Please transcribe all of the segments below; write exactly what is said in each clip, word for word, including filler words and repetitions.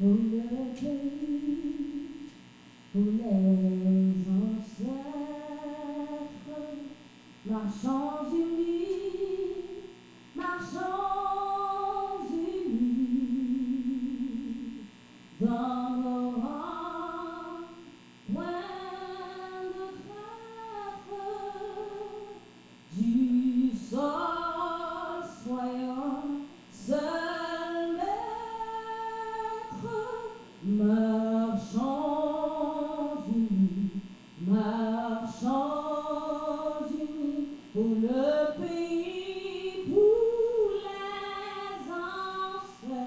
Pour le pays, pour les ancêtres, marchons unis, marchons unis dans nos rangs, point de traître, du sol, soyons seuls maîtres, marchons unis, marchons unis pour le pays, pour les ancêtres.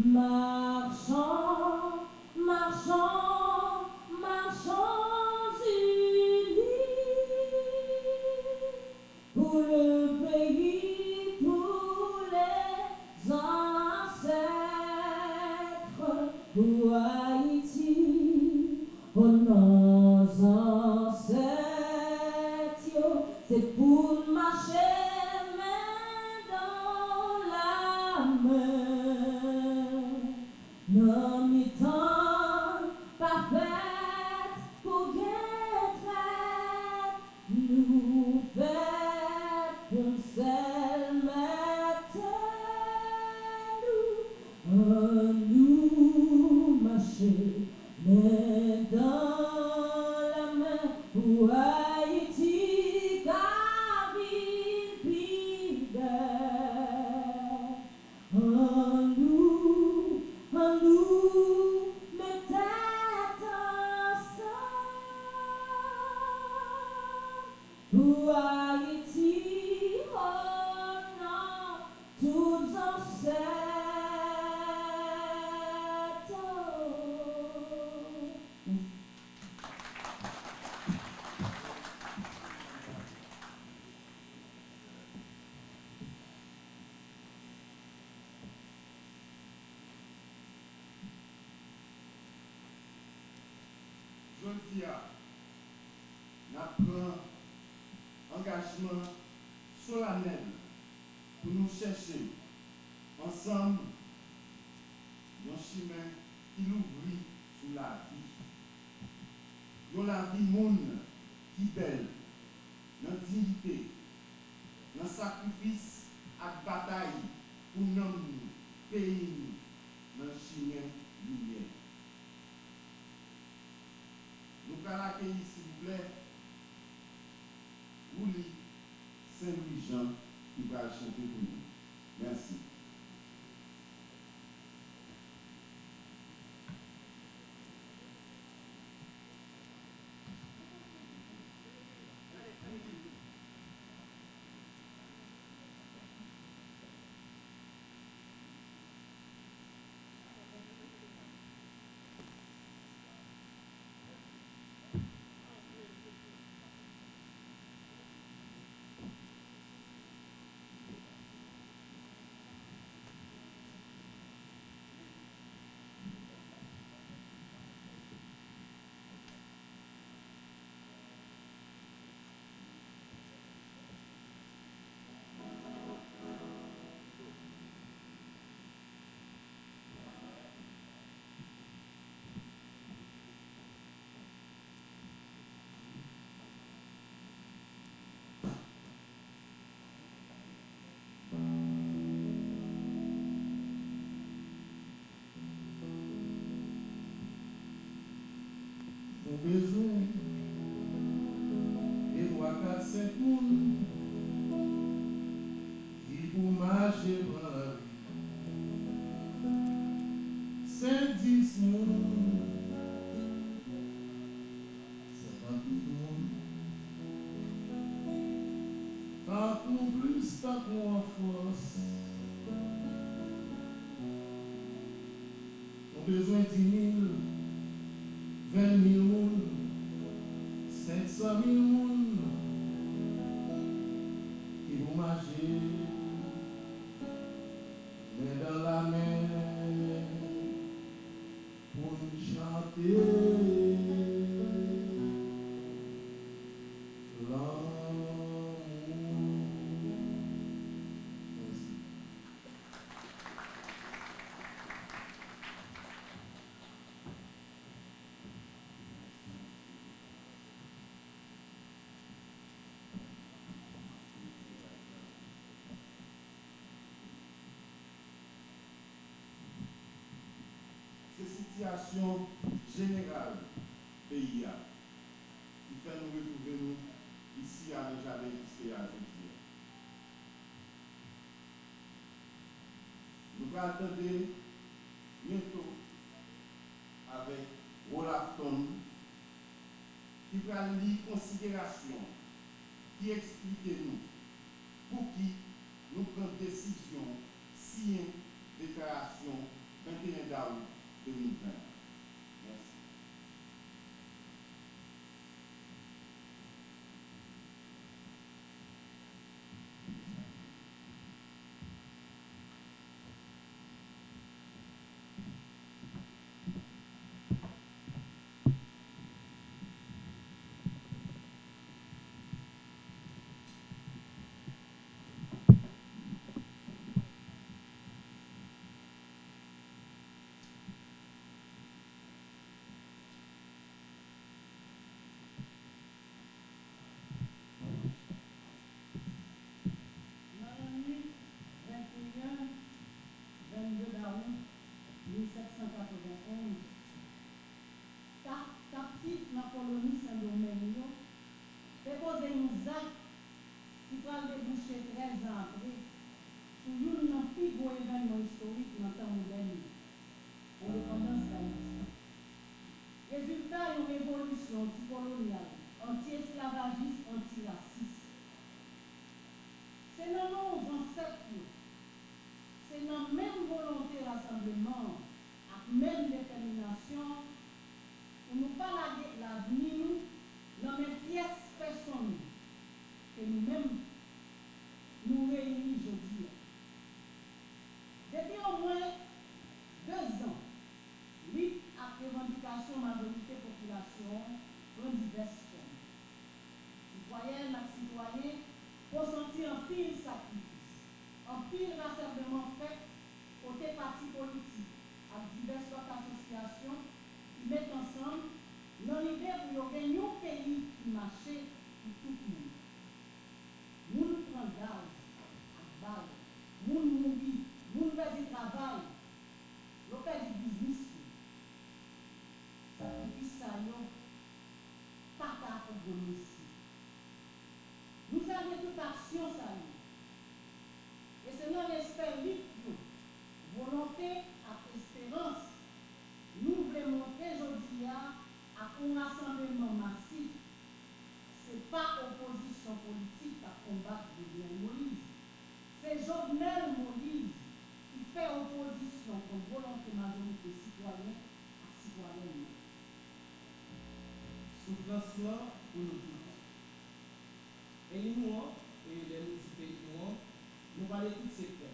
Marchons, marchons, marchons unis pour le pays, pour les ancêtres, pour Haïti. Oh non, zansèt yo, se pou n mache men dan la men. Nan mitan, pa fèt pou gen trèt, nou fèt pou n sèl mèt tè nou. Ann nou mache men dan la men pou Ayiti ka vin pi bèl. Ann nou, ann nou met tèt ansanm pou Ayiti, o non tout zansèt yo. Jodi a, n ap pran angajman solanèl pou nou chèche ansanm yon chimen ki louvri sou lavi. Yon lavi moun ki bèl, nan diyite, nan sakrifis ak batay pou nanm nou, peyi nou, nan chimen limyè. Nou pral akeyi, silvouplè, Wouly Saint Louis Jean ki pral chante pou nou. Mèsi. Nou bezwen de twa, kat, senk moun ki pou mache pran lari. Senk, dis moun, senkant mil moun. Tank nou plis, tank nou an fòs. Nou bezwen di mil, ven mil moun, senk san mil moun ki pou mache men dan la men pou n chante lanmou. Mèsi. Sitiyasyon jeneral peyi a ki fè nou retwouve nou isi a nan jaden Episkè a jodi a. Nou pral tande byento avèk Rolafton ki pral li konsiderasyon ki eksplike nou pouki nou pran desizyon siyen deklarasyon venteyen dawout de mil ven an. Mèsi. Nan lannwit venteyen, vennde dawout mil sèt san katrevenn onz, ka-, kaptif nan koloni Sendomeng yo te poze yon zak ki pral debouche trèz an apre sou youn nan pi gwo evènman istorik nan tan modèn yo, endepandans Dayiti. Rezilta yon revolisyon antikolonyal, anti-esklavajis, antirasis. Se nan non zansèt yo, se nan menm volonte rasanbleman an ak menm detèminasyon an pou nou pa lage lavni nou nan men pyès pèsonn ke nou menm nou reyini jodi a. Depi omwen de zan, lit ak revandikasyon majorite popilasyon an pran divès fòm. Sitwayèn ak sitwayen konsanti anpil sakrifis, anpil rasanbleman fèt kote pati politik ak divès lòt asosyasyon ki met ansanm nan lide pou yo gen yon peyi ki mache pou tout moun. Moun pran gaz ak bal, moun mouri, moun pèdi travay, yo pèdi biznis yo. Sakrifis sa yo pa ka pou granmesi. Nou salye tout aksyon sa yo. E se nan respè lit yo, volonte ak esperans nou vle montre jodi a ak yon rasanbleman masif. Se pa opozisyon politik k ap konbat Jovenel Moïse. Se Jovenel Moïse ki fè opozisyon kont volonte majorite sitwayen ak sitwayèn yo. Soufrans lan pou nou tout. Peyi nou an, e lè nou di peyi nou an, nou pale tout sektè.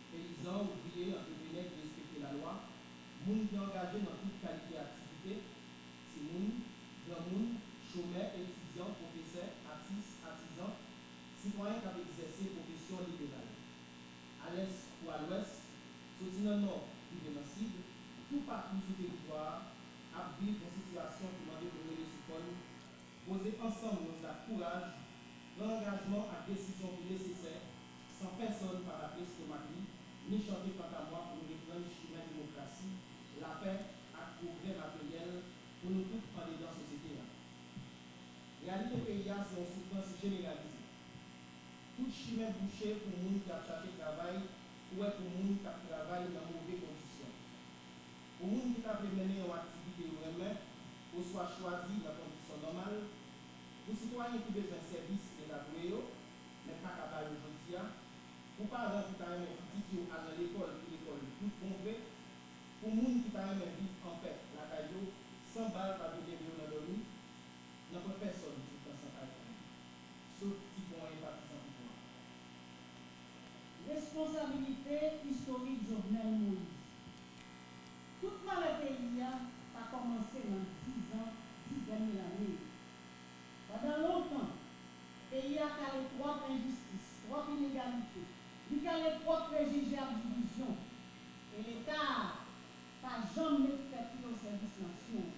Peyizan, ouvriye, antreprenè ki respekte lalwa, moun ki angaje nan tout kalite aktivite, timoun, granmoun, chomè, etidyan, pwofesè, atis, atizan, sitwayen k ap egzèse pwofesyon liberal. A lès kou a lwès, soti nan nò rive nan sid, toupatou sou teritwa a ap viv yon sitiyasyon ki mande pou n rele sou kò n, poze ansanm yon zak kouraj, pran angajman ak desizyon ki nesesè, san pèsòn pa bat lestomak li, ni chante kantamwa pou nou reprann chimen demokrasi, lapè ak pwogrè materyèl pou nou tout andedan sosyete a. Reyalite peyi a se yon soufrans jeneralize. Tout chimen bouche pou moun k ap chache travay, kouwè pou moun k ap travay nan move kondisyon. Pou moun ki ta vle mennen yon aktivite yo renmen oswa chwazi nan kondisyon nòmal, pou sitwayen ki bezwen sèvis Leta dwe yo, men pa ka ba yo jodi a, pou paran ki ta renmen pitit yo al nan lekòl ki lekòl tout bon vre, pou moun ki ta renmen viv anpè lakay yo, san bal pa vin leve yo nan dòmi, nan pwen pèsòn soufrans lan pa ekonn, sof ti pwen patizan pouvwa. Responsabilite istorik Jovenel Moïse. Tout malè peyi a pa kòmanse nan dizan, dis dènye lane yo. Pandan lontan, peyi a kale twòp enjistis, twòp inegalite, li kale twòp prejije ak divizyon, e Leta a pa janm met tèt li o sèvis nasyon an.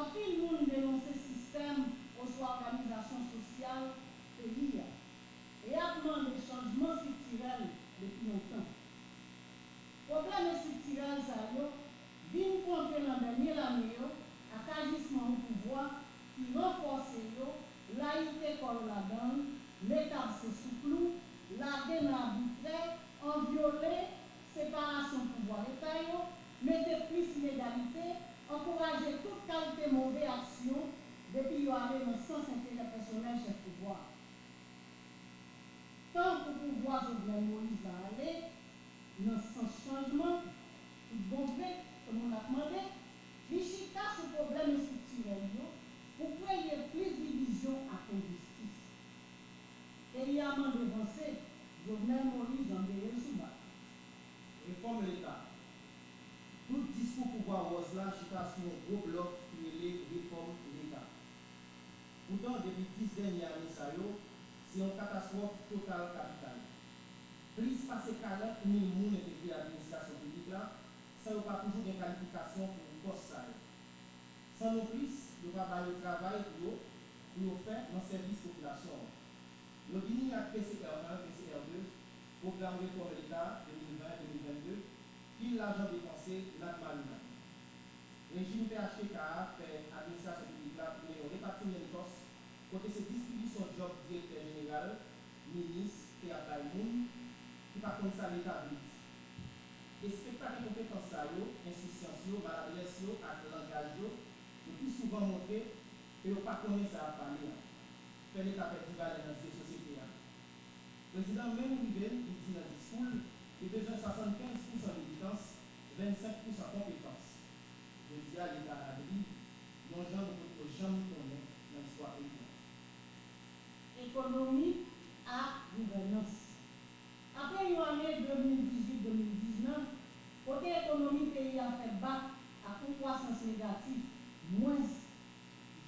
Anpil moun denonse sistèm oswa òganizasyon sosyal peyi a e ap mande chanjman estriktirèl depi lontan. Pwoblèm estriktirèl sa yo Antre nan dènye lane yo ak ajisman yon pouvwa ki ranfòse yo, layite kò yo ladan l, met abse sou klou, lage nan abitrè an vyole separasyon pouvwa Leta yo, mete plis inegalite, ankouraje tout kalite move aksyon depi yo ale nan sans enterè pèsonèl chèf pouvwa a. Tan pou pouvwa Jovenel Moïse la ale nan sans chanjman, tout bon vre, tout moun ap mande, li chita sou pwoblèm estriktirèl yo pou kreye plis divizyon ak enjistis. Peyi a mande vanse, Jovenel Moïse anbeye l sou bak. Refòm Leta. Tout diskou pouvwa wòz la chita sou yon gwo blòf ki rele refòm Leta. Poutan, depi dis dènye ane sa yo, se yon katastwòf total kapital. Plis pase karant mil moun entegre administrasyon piblik la san yo pa toujou gen kalifikasyon pou pòs sa yo. San nonplis, yo pa ba yo travay pou yo, pou yo fè nan sèvis popilasyon an. Yo vini ak P C R un, P C R deux, pwogram refòm Leta de mil ven, de mil venn de, pil lajan depanse, ladmarinad. Rejim P H T K a fè administrasyon piblik la tounen yon repatimientos, kote se distribisyon djòb direktè jeneral, minis, te ap bay moun ki pa konn sa Leta vle di. Espektak enkonpetans sa yo, ensisyans yo, maladrès yo ak langaj yo, yo pi souvan montre ke yo pa konnen sa y ap pale a. Fè Leta pèdi valè nan zye sosyete a. Prezidan menm rive, li di nan diskou l, li bezwen swasannkenz pousan militans, vennsenk pousan konpetans. Jodi a, Leta a deriv, yon jan nou potko janm konnen nan istwa peyi a. Ekonomi ak gouvènans. Apre yon ane de mil dizuit de mil diznèf, kote ekonomi peyi a fè bak ak yon kwasans negatif, mwens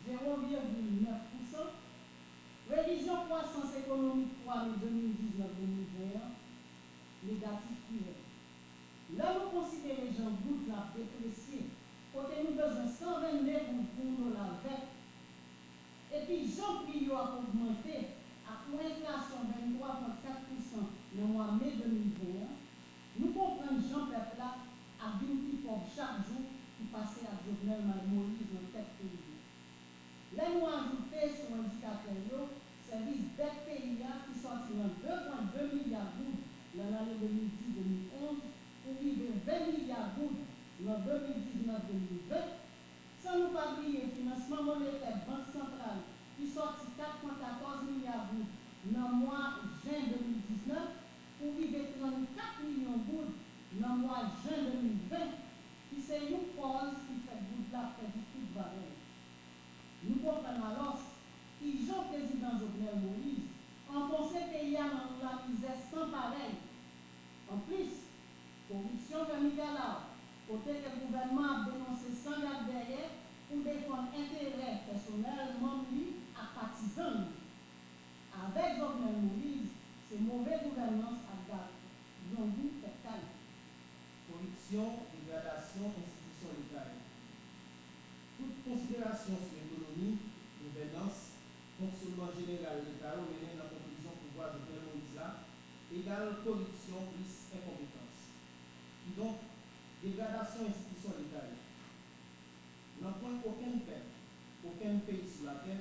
zewo vigil nèf pousan, revizyon kwasans ekonomik pou ane de mil diznèf de mil ven an negatif pi rèd. Lè nou konsidere jan goud la ap depresye, kote nou bezwen san vennde goud pou yon dola vèt, epi jan pri yo ap ogmante ak yon enflasyon venntwa pwen kat pousan nan mwa me de mil ven an, nou konprann jan pèp la ap vin pi pòv chak jou ki pase ak Jovenel Moïse nan tèt peyi a. Lè nou ajoute sou endikatè yo, sèvis dèt peyi a ki sòti nan de pwen de milya goud nan ane de mil dis de mil onz pou rive ven milya goud nan de mil diznèf de mil ven, san nou pa bliye finansman monetè Bank Santral ki sòti kat pwen katòz milya goud nan mwa jen de mil diznèf pou rive trannkat milyon goud nan mwa jen de mil ven, ki se yon kòz ki fè goud la pèdi tout valè l. Nou konprann alòs kijan Prezidan Jovenel Moïse anfonse peyi a nan yon lamizè san parèy. Anplis, koripsyon fè migalaw, kote ke gouvènman ap denonse san gad dèyè pou defann enterè pèsonèl manm li ak patizan li. Avèk Jovenel Moïse, se move gouvènans ak grangou tèt kay. Koripsyon, degradasyon enstitisyon Leta yo. Tout konsiderasyon sou ekonomi, gouvènans, fonksyonman jeneral Leta yo mennen nan konklizyon pouvwa Jovenel Moïse la egal koripsyon plis enkonpetans. Kidonk, degradasyon enstitisyon Leta yo. Nan pwen okenn pèp, okenn peyi sou latè,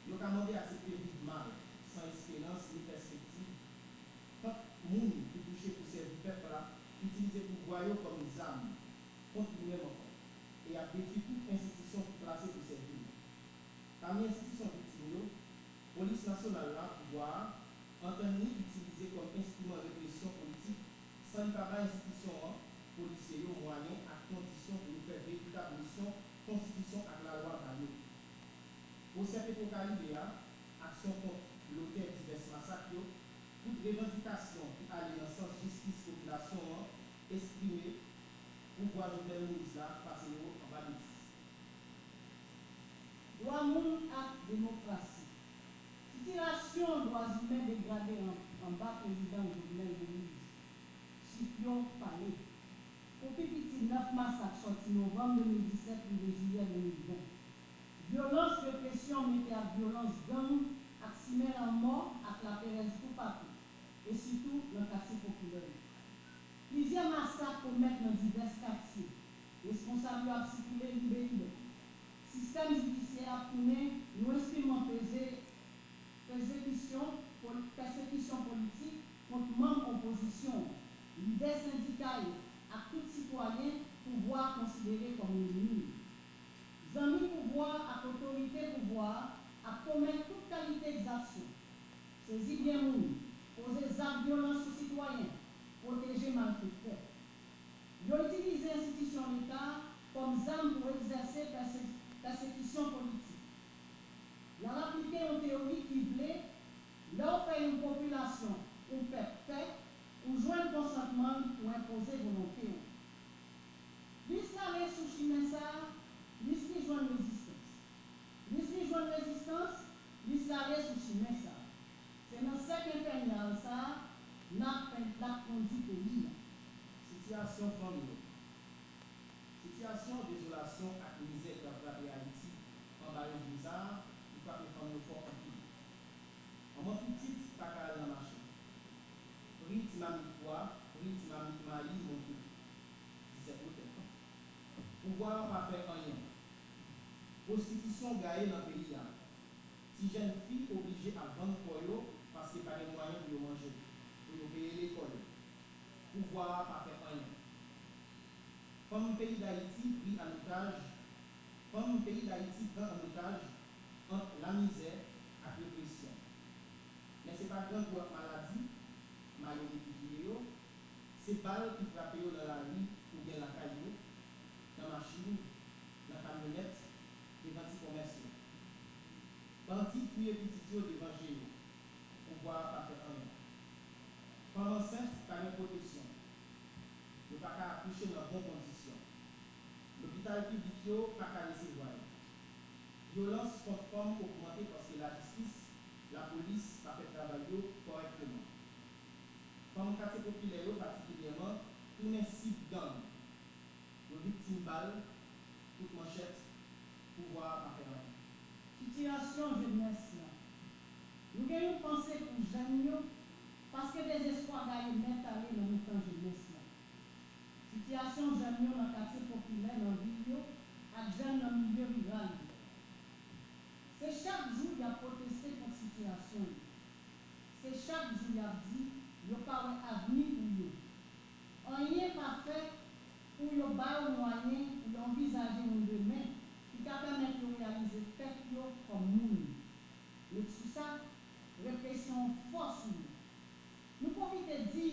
yo ka mande aksepte viv mal, san esperans ni pèspektiv, tank moun ki touche pou sèvi pèp la itilize pouvwa yo kòm zam kont li menm ankò, e y ap detwi tout enstitisyon ki plase pou sèvi l. Pami enstitisyon viktim yo, Polis Nasyonal la, pouvwa a, antann li itilize kòm enstriman represyon politik san li pa bay enstitisyon an, polisye yo, mwayen ak kondisyon pou yo fè veritab misyon konstitisyon ak lalwa ba yo. Pwosè Petwokaribe a, aksyon kont lotè divès masak yo, tout revandikasyon ki ale nan sans jistis popilasyon an eksprime, pouvwa Jovenel Moïse la pase yo anba betiz. Dwa moun ak demokrasi. Sitiyasyon dwa imen degrade an, anba Prezidan Jovenel Moïse. Chif yo pale. Pou pi piti nèf masak sòti novanm de mil disèt rive jiyè de mil ven. Vyolans represyon mete ak vyolans gang ak simen lanmò ak laperèz toupatou, e sitou nan katye popilè yo. Plizyè masak komèt nan divès katye, Responsab yo ap sikile libelibè. Sistèm jidisyè ap tounen yon enstriman peze, pezekisyon, pèsekisyon politik kont manm opozisyon, lidè sendika yo, ak tout sitwayen pouvwa a konsidere kòm enmi. Zanmi pouvwa a ak otorite pouvwa a ap komèt tout kalite egzaksyon, sezi byen moun, poze zak vyolans sou sitwayen, pwoteje malfektè. Yo itilize enstitisyon Leta kòm zam pou egzèse pèse-, pèsekisyon politik. Y ap aplike yon teyori ki vle, lè w fè yon popilasyon ou pèp pè, ou jwenn konsantman l pou enpoze volonte w. Plis l ale sou chimen sa a, plis li jwenn rezistans. Plis li jwenn rezistans, plis l ale sou chimen sa a. Se nan sèk enfènyal sa a n ap, n ap kondi peyi a. Sitiyasyon fanm yo. Sitiyasyon dezolasyon ak mizè k ap frape Ayiti anba rejim sa a, li frape fanm yo fò anpil. Manman pitit pa ka al nan mache. Pri ti mamit pwa, pri ti mamit mayi monte. Dizèt wotè. Pouvwa a pa fè anyen. Pwostitisyon gaye nan peyi a. Ti jèn fi oblije ap vann kò yo paske pa gen mwayen pou yo manje, pou yo peye lekòl. Pouvwa a pa fè anyen. Fanm peyi Dayiti pri an otaj, fanm peyi Dayiti pran an otaj ant lamizè ak represyon. Men se pa grangou ak maladi, mayo epi touye yo, se bal ki frape yo nan lari oubyen lakay yo, nan machin, nan kamyonèt, devan ti komès yo. Bandi touye pitit yo devan je yo. Pouvwa a pa fè anyen. Fanm ansent pa gen pwoteksyon. Yo pa ka akouche nan bon kondisyon. Lopital piblik yo pa ka resevwa yo. Vyolans kont fanm ogmante paske lajistis, lapolis pa fè travay yo kòrèkteman. Fanm katye popilè yo patikilyèman tounen sib gang. Yo viktim bal, kout manchèt, pouvwa a pa fè anyen. Sitiyasyon jenès la. Nou gen yon panse pou jèn yo, paske dezespwa gaye nèt ale nan mitan jenès la. Sitiyasyon jèn yo nan katye popilè nan vil yo ak jèn nan milye riral yo. Se chak jou y ap pwoteste kont sitiyasyon yo. Se chak jou y ap di yo pa wè avni pou yo. Anyen pa fèt pou yo ba yo mwayen pou yo anvizaje yon demen ki ka pèmèt yo reyalize tèt yo kòm moun. Met sou sa, represyon an fò sou yo. Nou pwofite di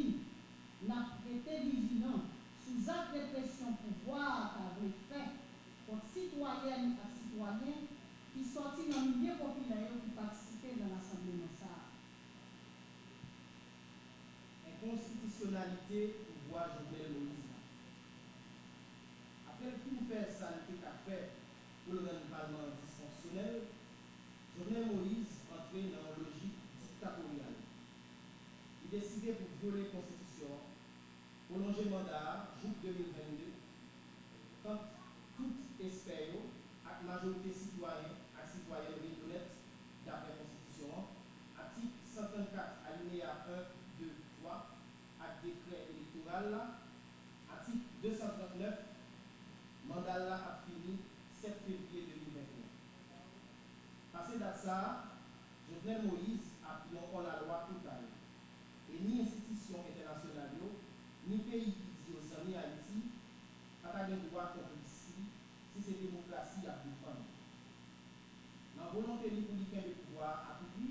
n ap rete vijilan sou zak represyon pouvwa a ta vle fè kont sitwayèn ak sitwayen ki sòti nan milye popilè yo ki patisipe nan rasanbleman sa a. Enkonstitisyonalite pouvwa Jovenel Moïse la. Apre l fin fè sa l te ka fè pou l rann palman an disfonksyonèl, Jovenel Moïse antre nan yon lojik diktatoryal. Li deside pou vyole konstitisyon an, pwolonje manda a jouk de mil vennde, tant tout espè yo ak majorite sitwayen ak sitwayèn rekonèt, daprè konstitisyon an, atik san trannkat alineya en, de, twa, ak dekrè elektoral la, atik de san trannèf, manda l la ap fini sèt fevriye de mil venteyen. Pase dat sa a, Jovenel Moïse ap yon òlalwa total, e ni enstitisyon entènasyonal yo, ni peyi ki di yo zanmi Ayiti, pa ta gen dwa konplis li si se demokrasi y ap defann. Nan volonte li pou li kenbe pouvwa a a tout pri,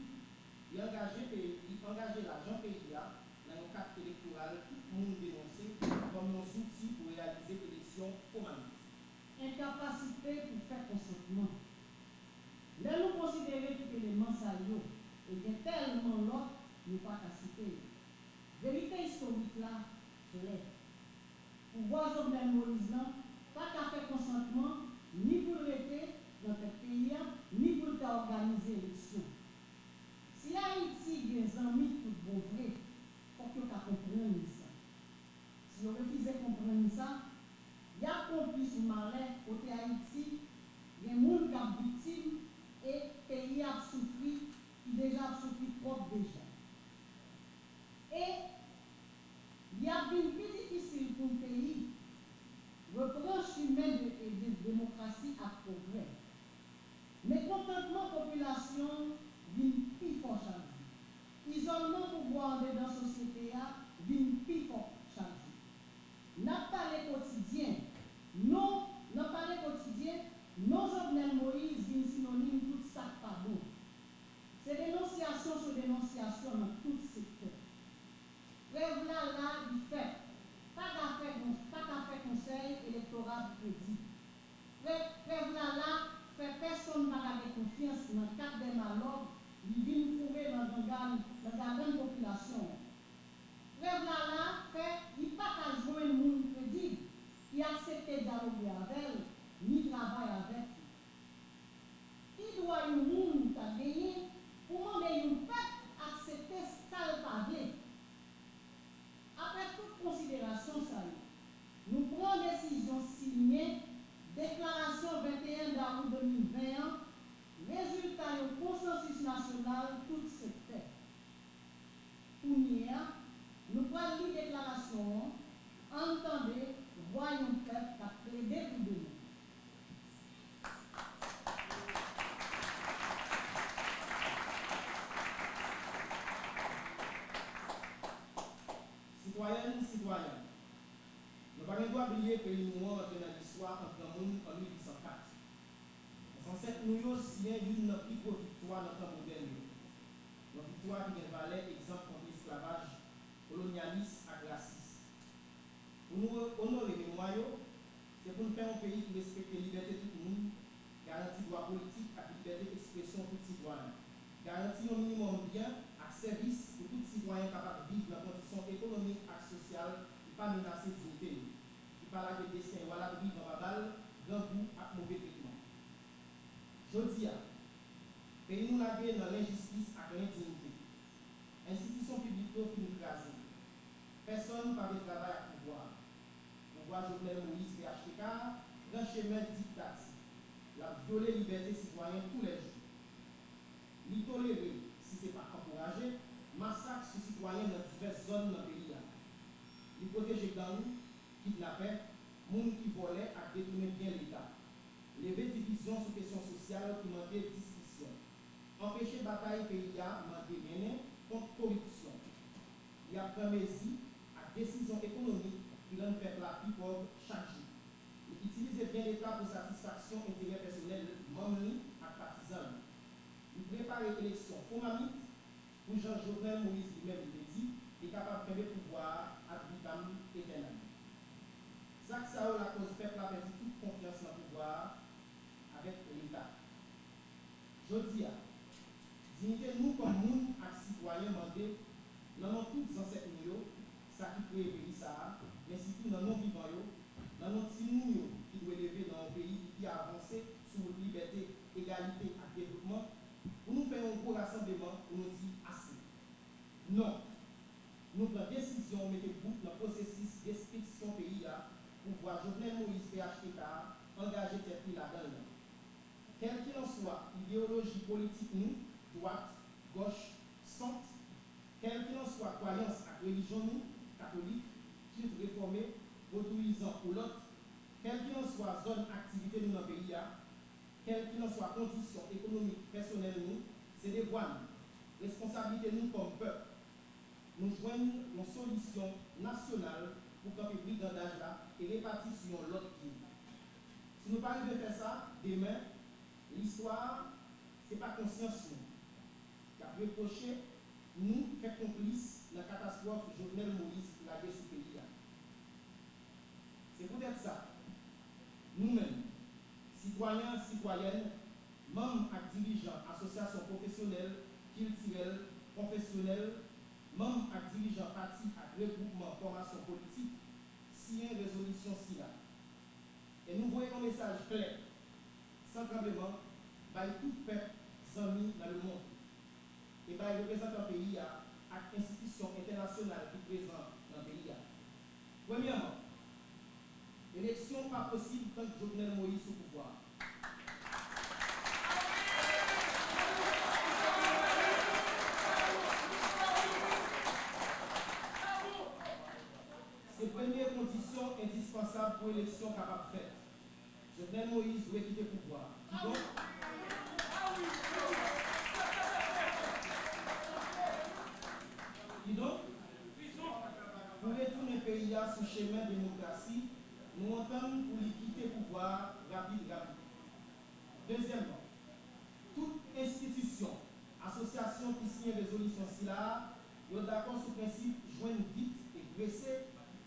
li angaje peyi, li angaje lajan peyi a nan yon kat elektoral tout moun denonse kòm yon zouti pou reyalize eleksyon fòmalis. Enkapasite pou fè konsantman. Lè nou konsidere tout eleman sa yo, e gen tèlman lòt nou pa ka site yo. Verite istorik la klè. Pouvwa Jovenel Moïse lan pa ka fè konsantman ni pou l rete nan tèt peyi a, ni pou l ka òganize eleksyon. Si Ayiti gen zanmi tout bon vre, fòk yo ka konprann sa. Si yo refize konprann sa, y ap konplis yon malè kote Ayiti gen moun k ap viktim e peyi a ap soufri, ki deja ap soufri twòp deja. E li ap vin pi difisil pou yon peyi repran chimen Kontantman popilasyon vin pi fò chak jou. Izòlman pouvwa andedan sosyete a vin pi fò chak jou. Nan pale kotidyen, non, nan pale kotidyen, non Jovenel Moïse vin sinonim tout sa k pa bon. Se denonsyasyon sou denonsyasyon nan tout sektè. Prèv la la, li fèt. Pa ka fè, pa ka fè konsèy elektoral kredib. Prè-, prèv la la fè pèsonn pa ka gen konfyans nan kat dè malòg li vin foure nan gangan, nan gangan popilasyon an. Prèv la la fè li pa ka jwenn moun kredib ki aksepte dyaloge avè l ni travay avèk li. Ki dwa yon moun ta genyen pou mande yon pèp aksepte sa l pa vle? Apre tout konsiderasyon sa yo, nou pran desizyon siyen deklarasyon venteyen dawou de mil ven an, rezilta yon konsansis nasyonal tout sektè. Kounye a, nou pral li deklarasyon an, ann tande vwa yon pèp k ap plede pou demen. Sitwayèn, sitwayen, nou pa gen dwa bliye peyi nou an antre nan listwa an granmoun an mil uit san kat. Zansèt nou yo siyen youn nan pi gwo viktwa nan tan modèn yo, yon viktwa ki gen valè egzanp kont esklavaj, kolonyalis ak rasis. Pou nou onore memwa yo, se pou n fè yon peyi ki respekte libète tout moun, garanti dwa politik ak libète ekspresyon tout sitwayen, garanti yon minimòm byen ak sèvis pou tout sitwayen kapab viv nan kondisyon ekonomik ak sosyal ki pa menase diyite yo, ki pa lage desten yo alatri van babal, grangou ak move tretman. Jodi a, peyi nou lage nan lenjistis ak lendiyite. Enstitisyon piblik yo fin kraze. Pèsonn pa vle travay ak pouvwa a. Pouvwa Jovenel Moïse P H T K a pran chemen diktati. L ap vyole libète sitwayen toulèjou. Li tolere, si se pa ankouraje, masak sou sitwayen nan divès zòn nan peyi a. Li pwoteje gang, kidnapè, moun ki vòlè ak detounen byen Leta. Leve divizyon sou kesyon sosyal ki mande diskisyon. Anpeche batay peyi a mande mennen kont koripsyon. Y ap pran mezi ak desizyon ekonomik ki rann pèp la pi pòv chak jou. Li itilize byen Leta pou satisfaksyon enterè pèsonèl manm li ak patizan li. Li prepare eleksyon fon mamit pou jan Jovenel Moïse li menm li te di, li kapab kenbe pouvwa a ad vitam aeternam. Zak sa yo lakòz pèp la pèdi tout konfyans nan pouvwa a avèk Leta. Jodi a, diyite nou kòm moun ak sitwayen mande, nan non tout zansèt nou yo, sa ki kreye peyi sa a, men sitou nan non vivan yo, nan non timoun yo ki dwe leve nan yon peyi ki pi avanse sou wout libète, egalite ak devlopman, pou nou fè yon gwo rasanbleman pou nou di ase. Non! Nou pran desizyon mete bout nan pwosesis destriksyon peyi a pouvwa Jovenel Moïse P H T K a angaje tèt li ladan l lan. Kèlkilanswa ideyoloji politik nou, dwat, gòch, sant, kèlkilanswa kwayans ak relijyon nou, katolik, kilt refòme, vodouyizan ou lòt, kèlkilanswa zòn aktivite nou nan peyi a, kèlkilanswa kondisyon ekonomik pèsonèl nou, se devwa nou, responsablite nou kòm pèp, nou jwenn yon solisyon nasyonal pou kanpe brigandaj la e repati sou yon lòt pye. Si nou pa rive fè sa, demen, listwa a, se pa konsyans nou k ap repwoche nou fè konplis nan katastwòf Jovenel Moïse lage sou peyi a. Se poutèt sa, nou menm, sitwayen ak sitwayèn, manm ak dirijan asosyasyon pwofesyonèl, kiltirèl, konfesyonèl, manm ak dirijan pati ak regwoupman fòmasyon politik, siyen rezolisyon sila. E nou voye yon mesaj klè, san tranbleman, bay tout pèp zanmi nan lemonn, e bay reprezantan peyi a ak enstitisyon entènasyonal ki prezan nan peyi a. Premyèman, eleksyon pa posib tank Jovenel Moïse sou pouvwa a. Se premye kondisyon endispansab pou eleksyon kapab fèt. Jovenel Moïse dwe kite pouvwa a. Kidonk, peyi a sou chemen demokrasi, nou antann pou li kite pouvwa a rapid rapid. Dezyèmman, tout enstitisyon, asosyasyon ki siyen rezolisyon sila a, yo dakò sou prensip jwenn vit e prese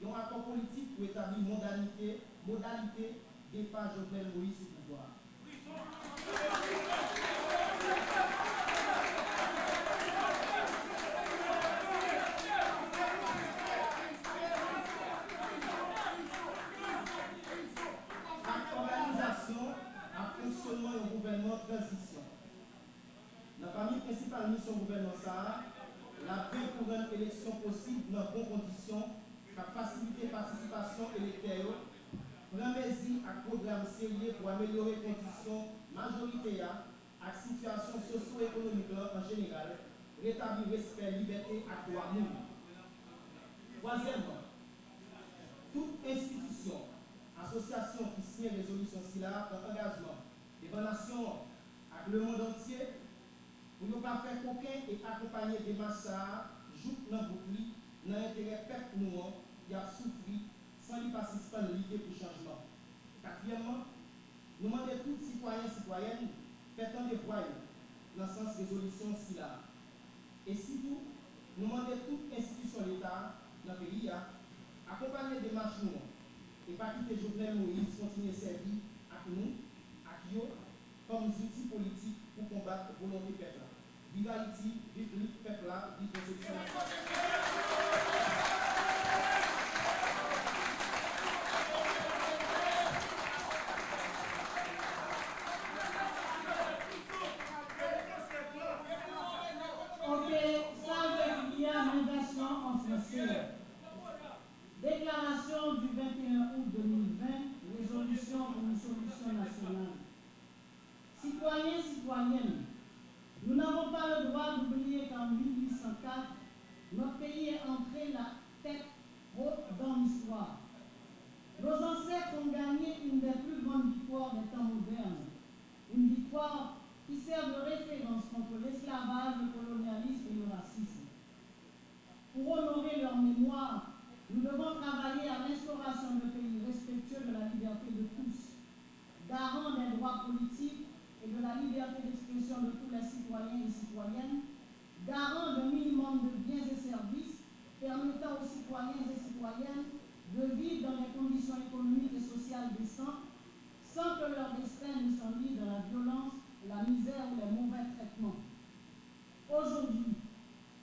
yon akò politik pou etabli modalite, modalite depa Jovenel Moïse sou pouvwa a. Ak òganizasyon ak fonksyònman yon gouvènman tranzisyon. Nan pami prensipal misyon gouvènman sa a, l ap gen pou rann eleksyon posib nan bon kondisyon, k ap fasilite patisipasyon elektè yo, pran mezi ak pwogram serye pou amelyore kondisyon majorite a ak sitiyasyon sosyo-ekonomik lan an jeneral, retabli respè, libète ak dwa moun. Twazyèmman, tout enstitisyon, asosyasyon ki siyen rezolisyon sila a pran angajman devan nasyon an ak lemonn antye pou yo pa fè koken e akonpanye demach sa a jouk nan bout li nan enterè pèp nou an ki ap soufri san li pa sispann lite pou chanjman. Katriyèmman, nou mande tout sitwayen, sitwayèn fè tande vwa yo nan sans rezolisyon sila a. E sitou, nou mande tout enstitisyon Leta nan peyi a akonpanye demach nou an e pa kite Jovenel Moïse kontinye sèvi ak nou, ak yo, kòm zouti politik pou konbat volonte pèp la. Viv Ayiti, viv lit pèp la, viv rezolisyon nasyonal. Ok, sa yo te pibliye a nan vèsyon an franse. Déclaration du vingt et un août deux mille vingt, résolution pour une solution nationale. Citoyens, citoyennes, nous n'avons pas le droit d'oublier qu'en mille huit cent quatre, notre pays est entré la tête haute dans l'histoire. Nos ancêtres ont gagné une des plus grandes victoires des temps modernes, une victoire qui sert de référence contre l'esclavage, le colonialisme et le racisme. Pour honorer leur mémoire, nous devons travailler à l'instauration d'un pays respectueux de la liberté de tous, garant des droits politiques et de la liberté d'expression de tous les citoyens et citoyennes, garant d'un minimum de biens et services permettant aux citoyens et citoyennes de vivre dans des conditions économiques et sociales décentes, sans que leur destin ne s'enlise dans la violence, la misère ou les mauvais traitements. Aujourd'hui,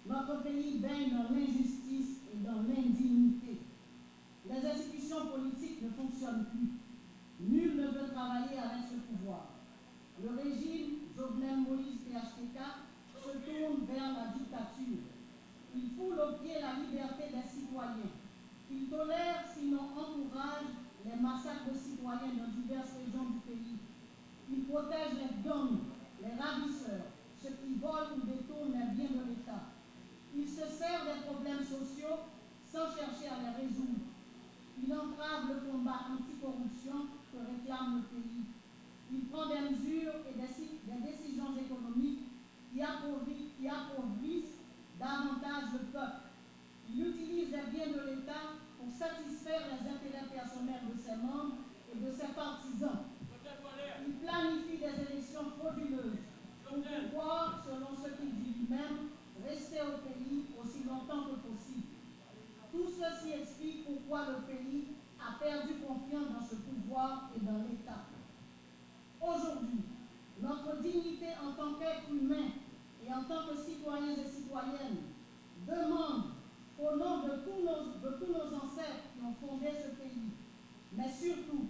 notre pays baigne dans l'injustice et dans l'indignité. Les institutions politiques ne fonctionnent plus. Nul ne veut travailler avec ce pouvoir. Le régime Jovenel Moïse P H T K se tourne vers la dictature. Il foule aux pieds la liberté des citoyens. Il tolère, sinon encourage, les massacres de citoyens dans diverses régions du pays. Il protège les gangs, les ravisseurs, ceux qui volent ou détournent les biens de l'État. Il se sert des problèmes sociaux sans chercher à les résoudre. Il entrave le combat anticorruption que réclame le pays. Il prend des mesures et des, des décisions économiques qui appauvrissent, qui appauvrissent davantage le peuple. Il utilise les biens de l'État pour satisfaire les intérêts personnels de ses membres et de ses partisans. Il planifie des élections frauduleuses pour pouvoir, selon ce qu'il dit lui-même, rester au pays aussi longtemps que possible. Tout ceci explique pourquoi le pays a perdu confiance dans ce pouvoir et dans l'État. Aujourd'hui, notre dignité en tant qu'êtres humains et en tant que citoyens et citoyennes demande, au nom de tous nos, de tous nos ancêtres qui ont fondé ce pays, mais surtout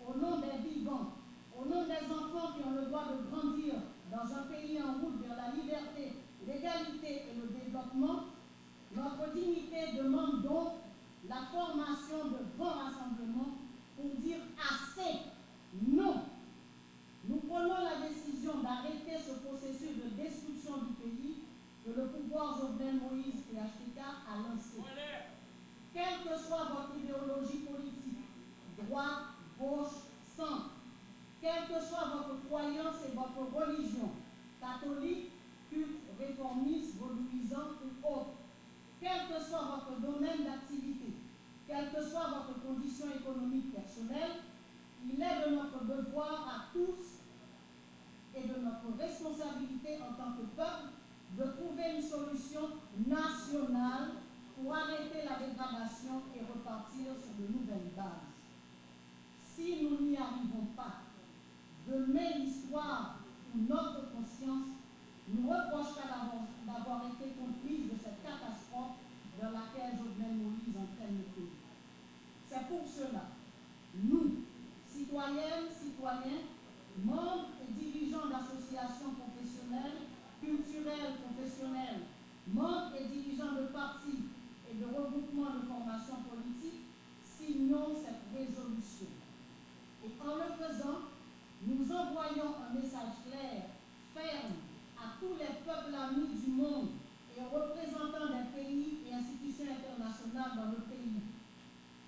au nom des vivants, au nom des enfants qui ont le droit de grandir dans un pays en route vers la liberté, l'égalité et le développement, notre dignité demande donc la formation de grands rassemblements pour dire assez, non. Nous prenons la décision d'arrêter ce processus de destruction du pays que le pouvoir Jovenel Moïse P H T K a lancé. Quelle que soit votre idéologie politique, droite, gauche, centre, quelle que soit votre croyance et votre religion, catholique, culte, réformiste, vodouisant ou autre, quel que soit votre domaine d'activité, quel que peuple de trouver une solution nationale pour arrêter la dégradation et repartir sur de nouvelles bases. Si nous n'y arrivons pas, demain l'histoire ou notre conscience nous reprochera d'avoir, d'avoir été complices de cette catastrophe dans laquelle Jovenel Moïse entraîne le pays. C'est pour cela, nous, citoyennes, citoyens, membres et dirigeants d'associations professionnelles, culturelles, professionnelles, membres et dirigeants de partis et de regroupements de formation politique, signons cette résolution. Et en le faisant, nous envoyons un message clair, ferme, à tous les peuples amis du monde et aux représentants des pays et institutions internationales dans le pays.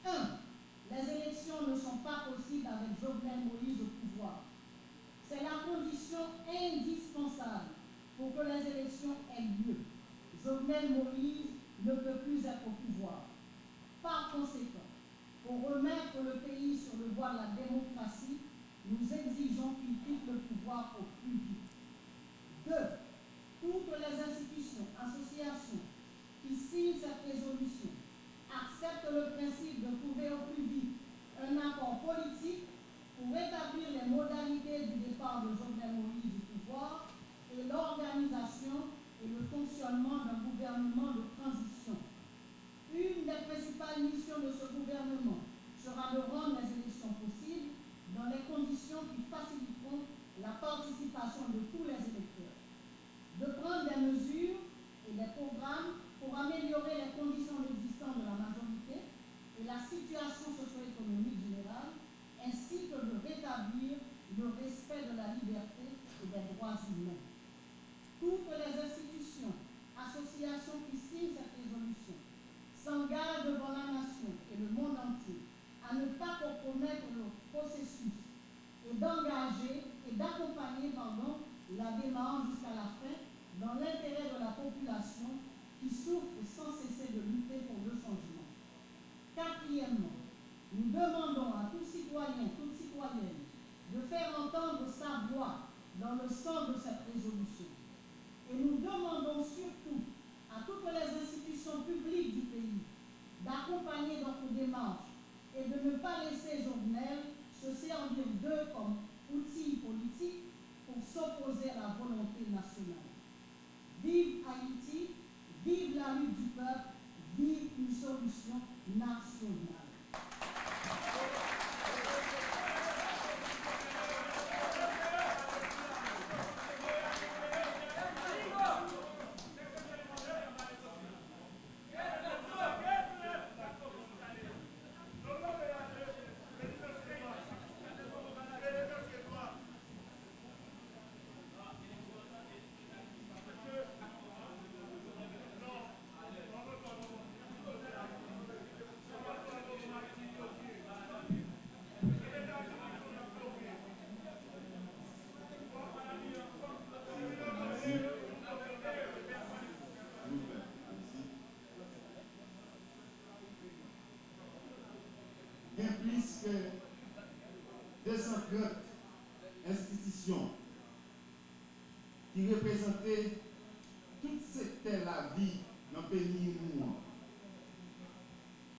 Un, les élections ne sont pas possibles avec Jovenel Moïse au pouvoir. C'est la condition indispensable pour que les élections aient lieu. Jovenel Moïse ne peut plus être au pouvoir. Par conséquent, pour remettre le pays sur le voie de la démocratie, nous exigeons qu'il quitte le pouvoir au plus vite. Deux, toutes les institutions, associations qui signent cette résolution acceptent le principe de trouver au plus vite un accord politique pour rétablir les modalités du départ de Jovenel Moïse du pouvoir et l'organisation et le fonctionnement d'un gouvernement de transition. Une des principales missions de ce gouvernement sera de rendre les élections possibles dans les conditions qui faciliteront la participation de tous les électeurs, de prendre des mesures et des programmes pour améliorer les conditions d'existence de la majorité et la situation socio-économique générale, ainsi que de rétablir le respect de la liberté et des droits humains. Toutes les institutions, associations qui signent cette résolution s'engagent devant la nation et le monde entier à ne pas compromettre le processus et d'engager et d'accompagner, pardon, la démarche jusqu'à la fin dans l'intérêt de la population qui souffre sans cesser de lutter pour le changement. Quatrièmement, nous demandons à tout citoyen, toute citoyenne de faire entendre sa voix dans le sens de cette résolution. Et nous demandons surtout à toutes les institutions publiques du pays d'accompagner notre démarche et de ne pas laisser Jovenel se servir d'eux comme outil politique pour s'opposer à la volonté nationale. Vive Haïti, vive la lutte du peuple, vive une solution nationale. Gen plis ke de san trant enstitisyon ki reprezante tout sektè lavi nan peyi nou